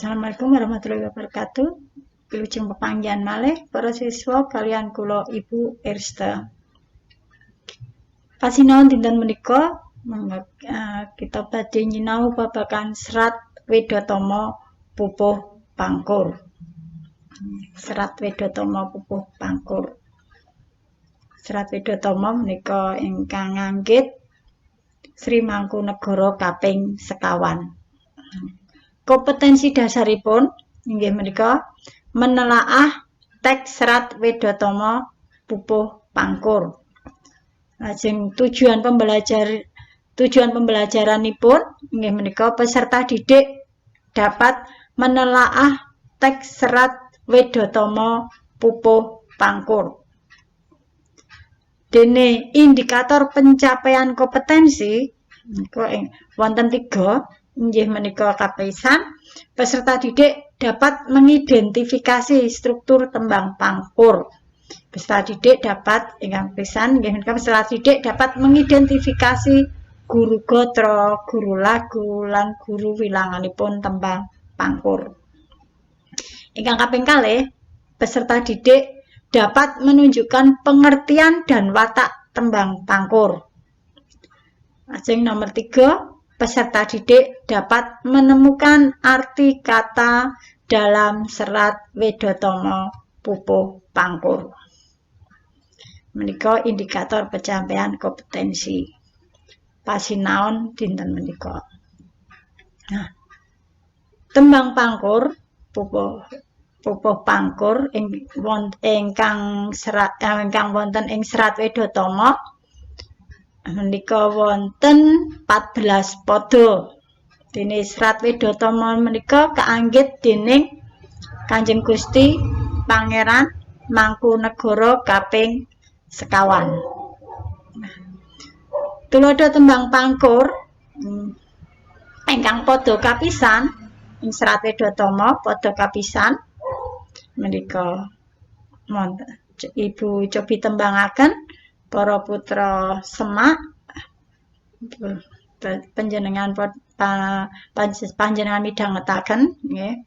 Assalamualaikum warahmatullahi wabarakatuh. Wilujeng pepanggihan malih para siswa kaliyan kula Ibu Erste. Pasinaon dinten menika kita badhe nyinau babagan Serat Wedhatama Pupuh Pangkur. Serat Wedhatama Pupuh Pangkur. Serat Wedhatama menika ingkang nganggit Sri Mangkunegara kaping sekawan. Kompetensi dasaripun inggih menika menelaah teks Serat Wedhatama Pupuh Pangkur. Lajeng tujuan pembelajaranipun inggih menika peserta didik dapat menelaah teks Serat Wedhatama Pupuh Pangkur. Dene indikator pencapaian kompetensi menika wonten 3, inggih menika kapisan, peserta didik dapat mengidentifikasi struktur tembang pangkur. Peserta didik dapat ingkang pisan inggih menika peserta didik dapat mengidentifikasi guru gatra, guru lagu, lan guru wilanganipun tembang pangkur. Ingkang kaping kalih, peserta didik dapat menunjukkan pengertian dan watak tembang pangkur. Lajeng nomor 3, peserta didik dapat menemukan arti kata dalam Serat Wedhatama Pupuh Pangkur. Menika indikator pencapaian kompetensi pasinaon dinten menika. Nah, tembang pangkur Pupuh Pupuh Pangkur ing ingkang serat ingkang wonten ing Serat Wedhatama menika wonten 14 pada. Dene Serat Wedhatama menika kaanggit dening Kanjeng Gusti Pangeran Mangkunegara kaping sekawan. Tuladha tembang pangkur ingkang pada kapisan ing Serat Wedhatama pada kapisan menika Ibu cobi tembangaken para putra Semak, panjenengan panjenengan midhangetaken nggih.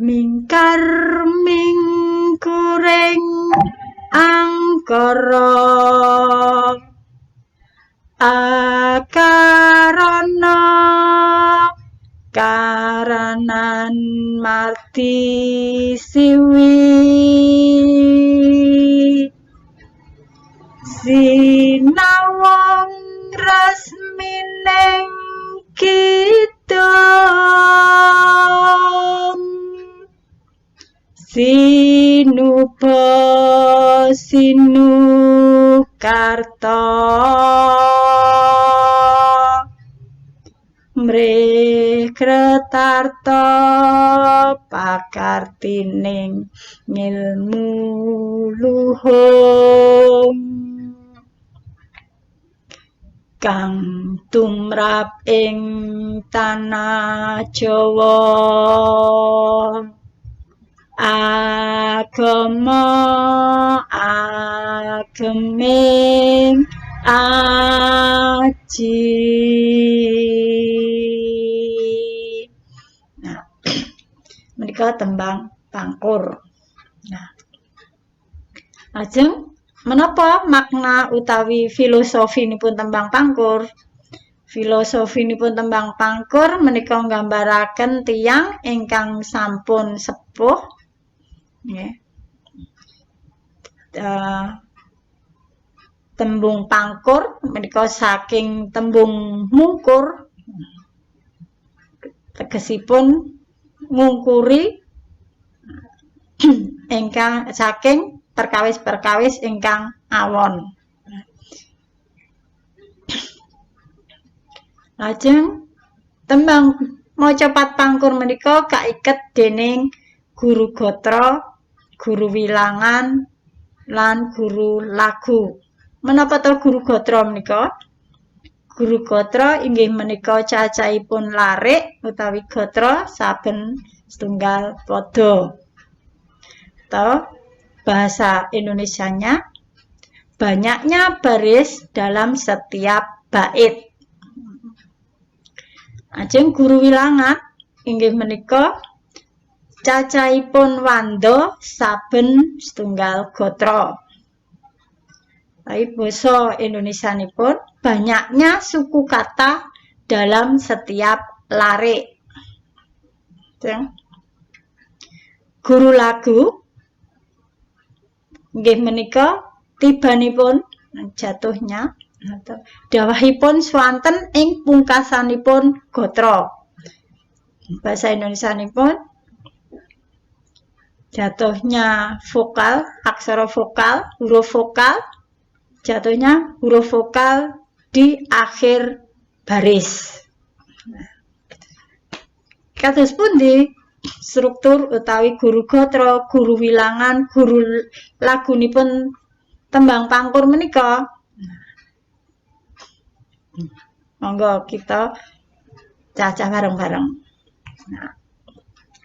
Mingkar mingkuring angkara akarana karanan marti siwi sinawang resmining kidung sinuba sinukarta mrih kretarta pakartining ngilmu luhung kang tumrap ing tanah Jawa agama ageming aji. Nah, menika tembang pangkur. Nah, lajeng menapa makna utawi filosofinipun tembang pangkur? Filosofinipun tembang pangkur menika nggambaraken tiyang ingkang sampun sepuh nggih. Tembung pangkur menika saking tembung mungkur, tegesipun ngungkuri ingkang saking perkawis-perkawis ingkang awon. Lajeng tembang macapat pangkur menika kaiket dening guru gatra, guru wilangan, lan guru lagu. Menapa to guru gatra menika? Guru gatra inggih menika cacahipun larik utawi gatra saben setunggal pada. Atau bahasa Indonesianya banyaknya baris dalam setiap bait. Ajeng guru wilangan inggih menika cacahipun wanda saben setunggal gatra. Tapi basa Indonesianipun banyaknya suku kata dalam setiap larik. Guru lagu nggih menika tibanipun jatuhnya atau dawahipun swanten ing pungkasanipun gatra. Bahasa Indonesianipun jatuhnya vokal, aksara vokal, huruf vokal, jatuhnya huruf vokal di akhir baris. Kados pundi struktur utawi guru gatra, guru wilangan, guru lagunipun tembang pangkur menika? Monggo kita cacah bareng-bareng.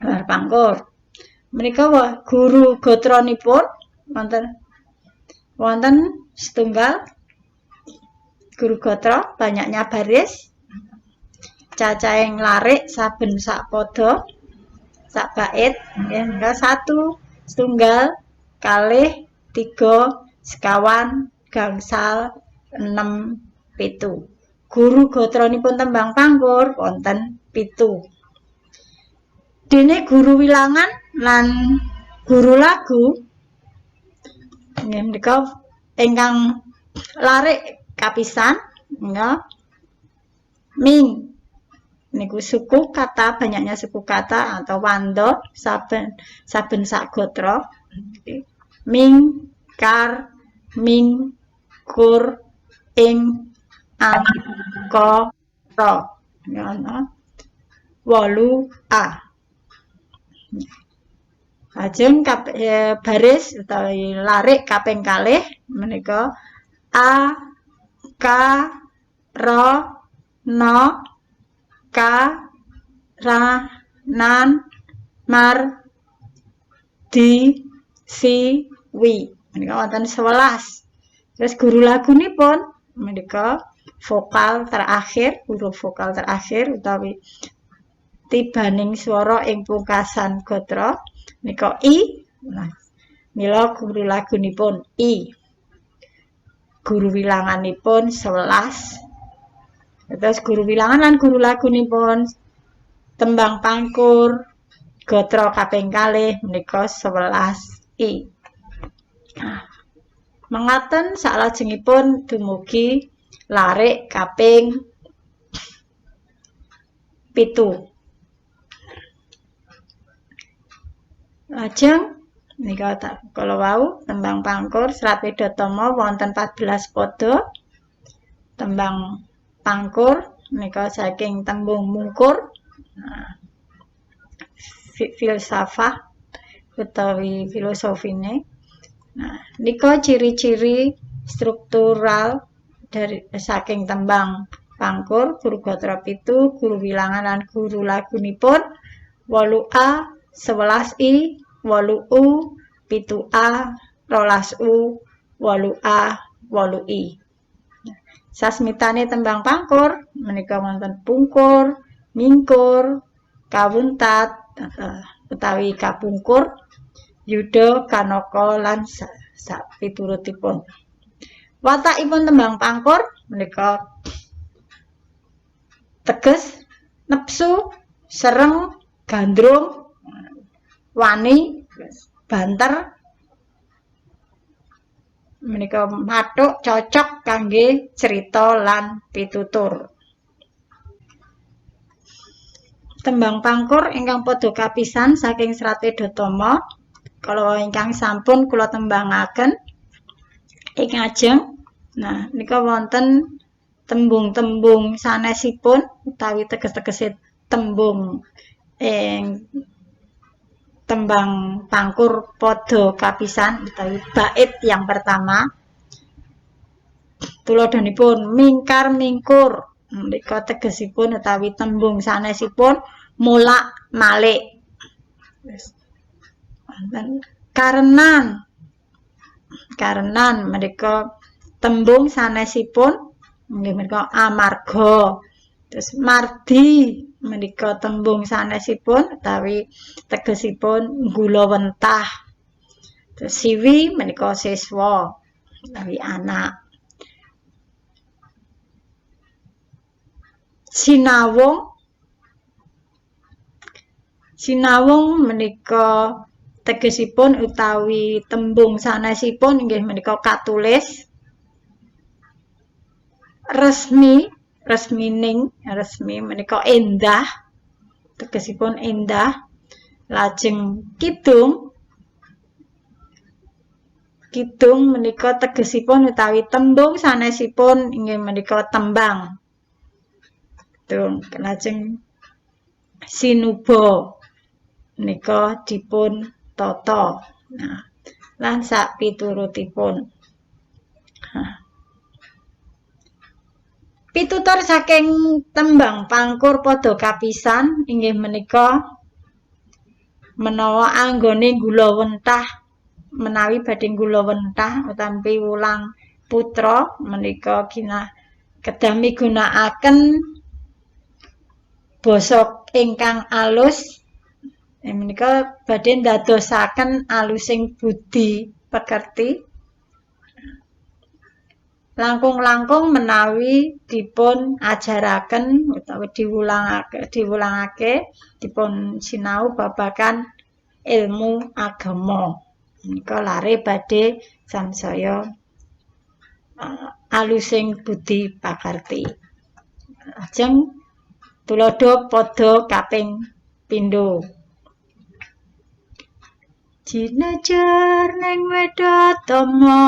Nah, pangkur. Menika guru gotranipun wonten setunggal guru gatra, banyaknya baris, cacahing larik saben sak pada sak bait nggih menika 1 setunggal kalih 3 sekawan gangsal 6 7. Guru gotranipun tembang pangkur wonten 7. Dene guru wilangan lan guru lagu nggih menika ingkang larik kapisan nggih ming niku suku kata, banyaknya suku kata atau wanda saben saben sak gatra. Ming, kar, ming, kur, ing, ang, ka, ra. 8 a. Lajeng baris utawi larik kaping kalih menika a, k, ra, na, k, ra, nan, mar, di, si, wi. Menika wonten 11. Terus guru lagunipun menika vokal terakhir, huruf vokal terakhir utawi tibaning swara ing pungkasan gatra menika i. Nah, mila guru lagunipun i. Guru wilanganipun 11. Terus guru wilangan lan guru lagunipun tembang pangkur gatra kaping kalih menika 11 i. Nah, mengaten saklajengipun dumugi larik kaping 7. Lajeng nika tak kala wau tembang pangkur Serat Wedhatama wonten 14 pada. Tembang pangkur nika saking tembung mungkur. Nah, filsafah utawi filosofine. Nah, nika ciri-ciri struktural dari saking tembang pangkur guru gatra 7, guru wilangan lan guru lagunipun 8A, 11I, 8U, 7A, 12U, 8A, 8I. Sasmitane tembang pangkur menika wonten pungkur, mingkur, kawuntat utawi kapungkur, yuda, kanaka lan sapiturutipun. Watakipun tembang pangkur menika teges, nepsu, sereng, gandrung, wani, banter, menika mathuk cocok kangge cerita lan pitutur. Tembang pangkur ingkang padha kapisan saking Serat Wedhatama kala ingkang sampun kula tembangaken ing ngajeng. Nah, nika wonten tembung-tembung sanesipun utawi teges-tegese tembung ing tembang pangkur padha kapisan utawi bait yang pertama. Tuladhanipun mingkar mingkur menika tegesipun utawi tembung sanesipun molak malik. Karenan, karenan menika tembung sanesipun nggih menika amarga. Terus mardi menika tembung sanesipun utawi tegesipun gula wentah. Terus siwi menika siswa utawi anak. Sinawung, sinawung menika tegesipun utawi tembung sanesipun inggih menika katulis. Resmi, resmining, resmi menika endah, tegesipun endah. Lajeng kidung, kidung menika tegesipun utawi tembung sanesipun inggih menika tembang. Kidung. Lajeng sinuba menika dipun tata. Nah, lan sak piturutipun. Pitutur saking tembang pangkur pada kapisan inggih menika menawa anggone gula wentah, menawi badhe gula wentah utawi wulang putra menika kinah kedah migunakaken basa ingkang alus. Menika badhe ndadosaken alusing budi pekerti. Langkung-langkung menawi dipun ajaraken utawi diwulangake dipun sinau babagan ilmu agama. Menika lare badhe samsaya alusing budi pakarti. Lajeng tuladha pada kaping pindho. Jinejer ning Wedatama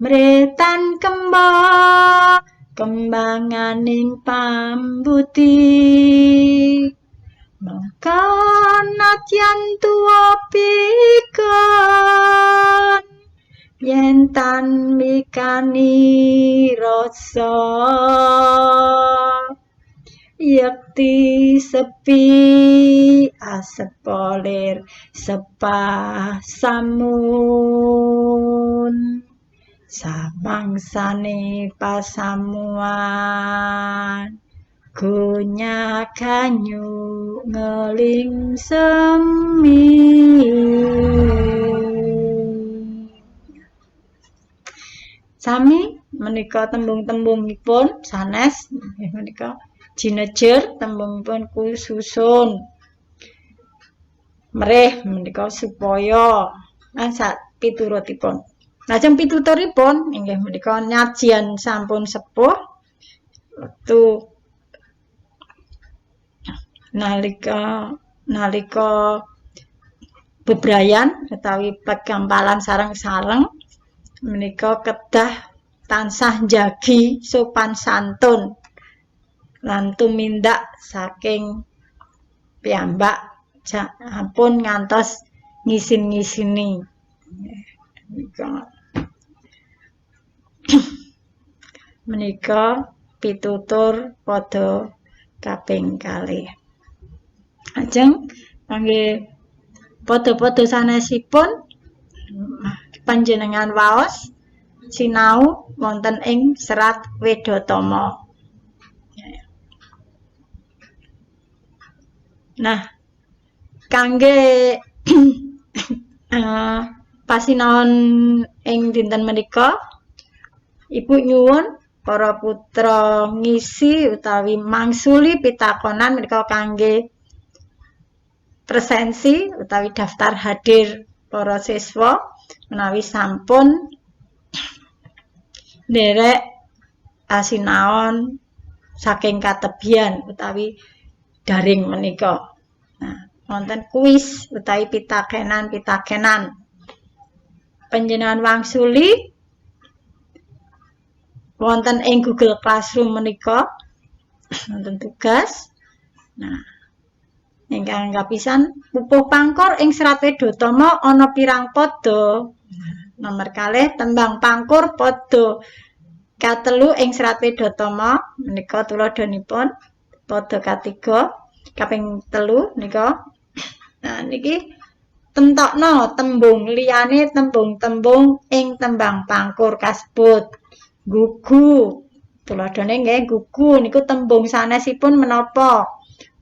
mretan kembang kembanganing pambuti, mangka nadyan tuwa pikon yen tan mikani rasa, yekti sepi asepolir sepah samun, samangsane pasamuan gonya ganyu ngeling semi. Sami menika tembung-tembungipun sanes menika jinejer tembungipun kususun, mrih menika supaya lan sak piturutipun. Lajeng pituturipun inggih menika nyajian sampun sepuh wektu nalika bebrayan utawi pegampalan sareng-sareng menika kedah tansah njagi sopan santun lan tumindak saking piyambak ampun ngantos ngisin-ngisini. Menika pitutur padha kaping kalih. Lajeng kangge padha-padha sanesipun panjenengan waos sinau wonten ing Serat Wedatama. Nah, kangge pasinaon ing dinten menika, Ibu nyuwun para putra ngisi utawi mangsuli pitakonan menika kangge presensi utawi daftar hadir para siswa menawi sampun nderek pasinaon saking katebian utawi daring menika. Nah, wonten kuis utawi pitakenan-pitakenan. Panjenengan wangsuli wonten ing Google Classroom menika wonten tugas. Nah, ingkang kapisan pupuh pangkur ing Serat Wedatama ana pirang pada. Nomor kalih tembang pangkur pada katelu ing Serat Wedatama menika tuladhanipun pada katiga kaping telu nika. Nah, niki tentokno tembung liyane tembung-tembung ing tembang pangkur kasebut. Gugu, Tuladhane nggih gugu niku tembung sanesipun menapa?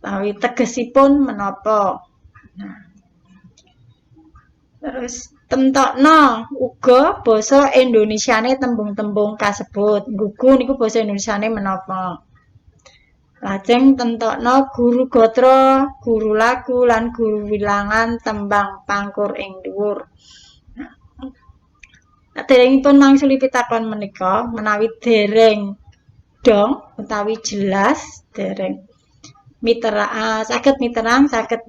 Utawi tegesipun menapa? Nah. Terus temtokno uga basa Indonesiane tembung-tembung kasebut. Gugu niku basa Indonesiane menapa? Lajeng tentokno guru gatra, guru lagu lan guru wilangan tembang pangkur ing dhuwur. Nah, derengipun mangsuli pitakon menika, menawi dereng dong utawi jelas dereng miterang, saged miterang, saged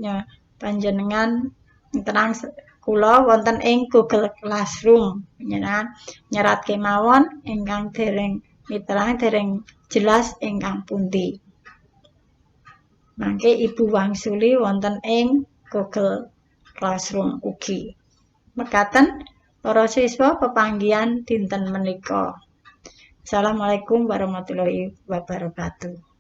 panjenengan miterang kula wonten ing Google Classroom. Panjenengan nyerat kemawon ingkang dereng miterang, dereng jelas ingkang pundi. Mangke Ibu wangsuli wonten ing Google Classroom ugi. Mekaten para siswa pepanggihan dinten menika. Assalamualaikum warahmatullahi wabarakatuh.